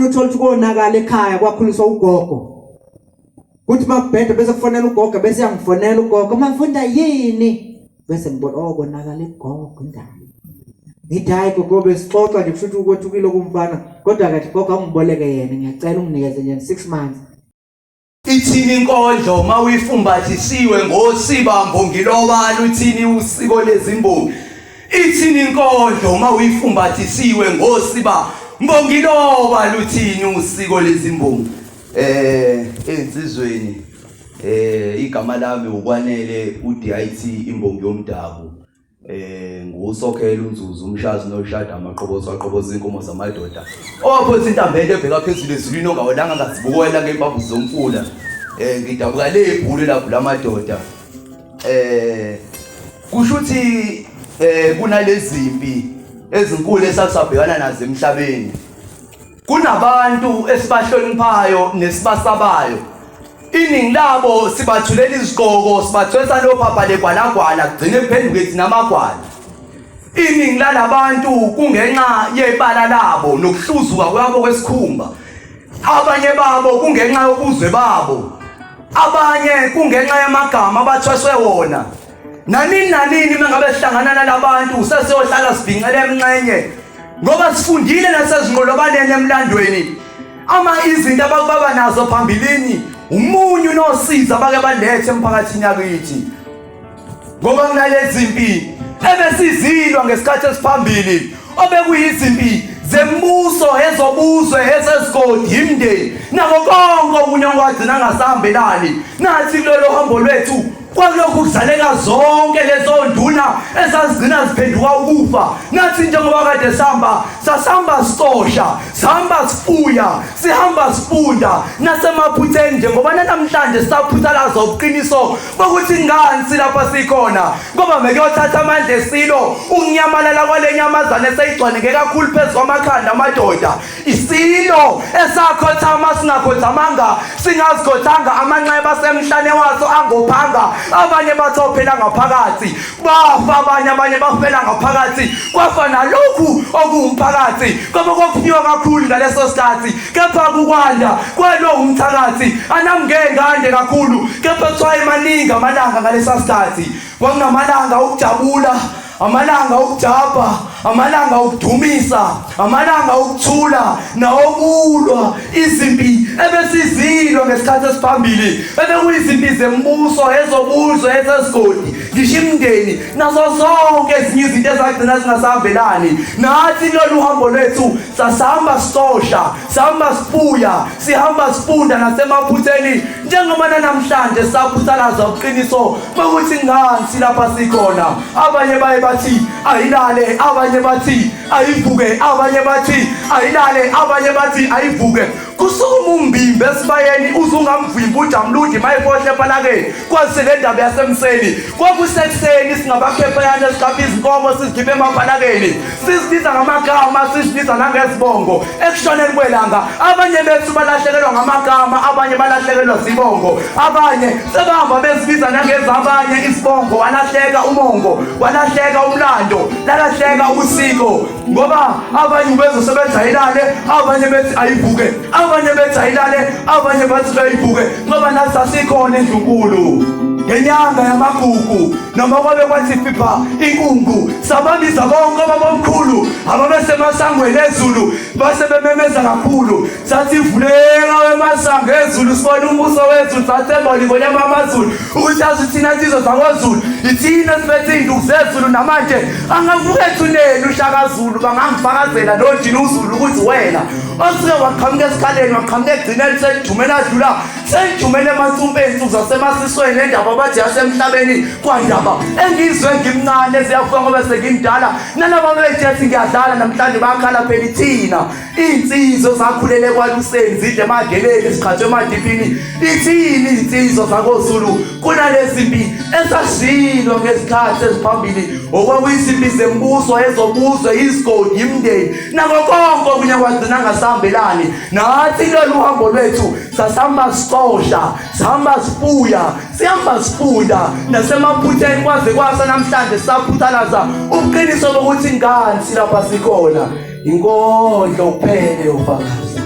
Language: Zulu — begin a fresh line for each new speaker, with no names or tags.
Uthola ukuthi konakala ekhaya kwakhuliswa ugogo. Kuthi makubheda bese kufonela ugogo bese yangifonela ugogo mafunda yini? Bese ngibona oh konakala igogo indaba. Ngithi hayi gogo besixoxa nje kusho ukuthi ukwethukile kumfana kodwa kathi gogo angiboleke yena ngiyacela unginikeze nje 6 months.
Ithini inkondlo mawuyifumbathisiwe ngosiba mbongiloba luthini usiko lezimbongi Ithini inkondlo mawuyifumbathisiwe ngosiba mbongiloba luthini usiko lezimbongi Eh ensizweni igama lami ukwanele uDIT imbongi yomdabu ngusokhela unzuzu umshazi noshada amaqobozo aqoboza inkomo zamadoda owaphonsa intambento ebheka phezulu ezulwini ongawelanga ngazibukela ngempamvu zomfula ngidabuka le ibhulu lapho lamadoda kusho ukuthi kunalezimpi ezinkulu esasabhekana nazo emhlabeni Kunabantu esibahloniphayo nesibasabayo. Iningi labo sibathulela izigqoko, sibathwesa nophapha legwalagwala kugcine kuphenduke thina amagwala. Iningi lalabantu kungenxa yebala labo nokuhluzuka kwabo kwesikhumba. Abanye babo kungenxa yobuzwe babo. Abanye kungenxa yamagama abathweswe wona. Nanini nanini uma ngabe sihlangana nalabantu sesiyohlala sibhincele emnxenye ngoba sifundile nasezinqolobaneni emlandweni ama izinto abakubaba nazo phambilini umunyu nosizi abake balethe emphakathini yakithi ngoba kunalezi mpi ebesizilwa ngesikhathi esiphambili obekuyizimpi zembuso ezobuzwe ezezigodi imndeni nako konke okunye okwagcina ngasahambelani nathi kulolo hambo lwethu Kwalokhu kuzaleka zonke lezo nduna ezazigcina ziphenduka ukufa. Nathi njengoba kade sihamba, sasihamba sicosha, sihamba sifuya, sihamba sifunda nasemaphutheni njengoba namhlanje sisaphuthalaza ubuqiniso bokuthi ngansi lapha sikhona ngoba mekuyothatha amandla esilo ukunyamalala kwale nyamazane eseyigcwaneke kakhulu phezu kwamakhanda amadoda Isilo esakhothama singakhothamanga singazikhothanga amanxeba asemhlane waso angophanga abanye bathophela ngaphakathi bafa abanye abanye bafela ngaphakathi kwafa nalokhu okuwumphakathi ngoba kwakufiwa kakhulu ngaleso sikhathi kepha kukwanda kwalo umthakathi anamngeke ngande kakhulu kepha kuthiwa emaningi amalanga ngalesa sikhathi kwakungamalanga okujabula amalanga okujabha amalanga okudumisa amalanga okuthula nawokulwa izimpi ebesizilwa ngesikhathi esiphambili ebekuyizimpi zembuso ezobuzwe ezesigodi ngisho imindeni nazo zonke ezinye izinto ezagcina zingasahambelani nathi kulolu hambo lwethu sasihamba sicosha sihamba sibuya sihamba sifunda nasemaphutheni njengoba nanamhlanje saphuthalaza uqiniso bokuthi ngansi lapha sikhona abanye baye bathi ayilale abanye bathi ayivuke abanye bathi ayilale abanye bathi ayivuke kusukuma umbimbi esibayeni uze ungamvimbi ujamludi mayefohle epalakeni kwase le ndaba yasemseni kwakusekuseni singabakhepheyana esikhapha izinkomo sizikhiphe emapalakeni sizibiza ngamagama sizibiza nangezibongo ekushoneni kwelanga abanye bethu balahlekelwa ngamagama abanye balahlekelwa zibongo abanye sebahamba bezibiza nangezabanye isibongo walahleka umongo walahleka umlando lalahleka usiko ngoba abanye ubezosebenza ilale abanye bethi ayivuke abanye bethi ayilale abanye bathi bayivuke ngoba nathi sasikhona endlunkulu ngenyanga yamagugu noma kwabe kwathi fipha inkungu sababiza bonke obabomkhulu ababesemasangweni ezulu base bememeza kakhulu sathi vuleka wemasango ezulu sibone umbuso wezulu sathemba lingonyama amazulu ukuthi azi thina insizwa zakwazulu ithina siphethe iy'nduku zezulu namanje angavuka ethuneni ushakazulu bangangifakazela nojini uzulu ukuthi wena osuke waqhamuka esikhaleni waqhamuka ekugcineni selijumela adlula selijumele emansumpeni nsuku zasemasisweni nendaba abathi yasemhlabeni kwandaba engizwe ngimncane eziyafika ngoba sengimdala nalaba bejethi ngiyadlala namhlanje bakhala phela ithina Iy'nsizwa zakhulele ekwaluseni zidle emageleni ziqhathwe emadiphini ithini iy'nsizwa zakoZulu kunalezi mpi esazilwa ngezikhathi eziphambili okwakuyizimpi zembuso ezobuzwe izigodi imindeni nako konke okunye kwagcina ngasihambelani nathi lolu hambo lwethu sasihamba sicosha sihamba sifuya sihamba sifunda nasemaphutheni kwaze kwasa namhlanje sisaphuthalaza ubuqiniso bokuthi ngansi lapha sikhona inkondlo kuphele yofakazi.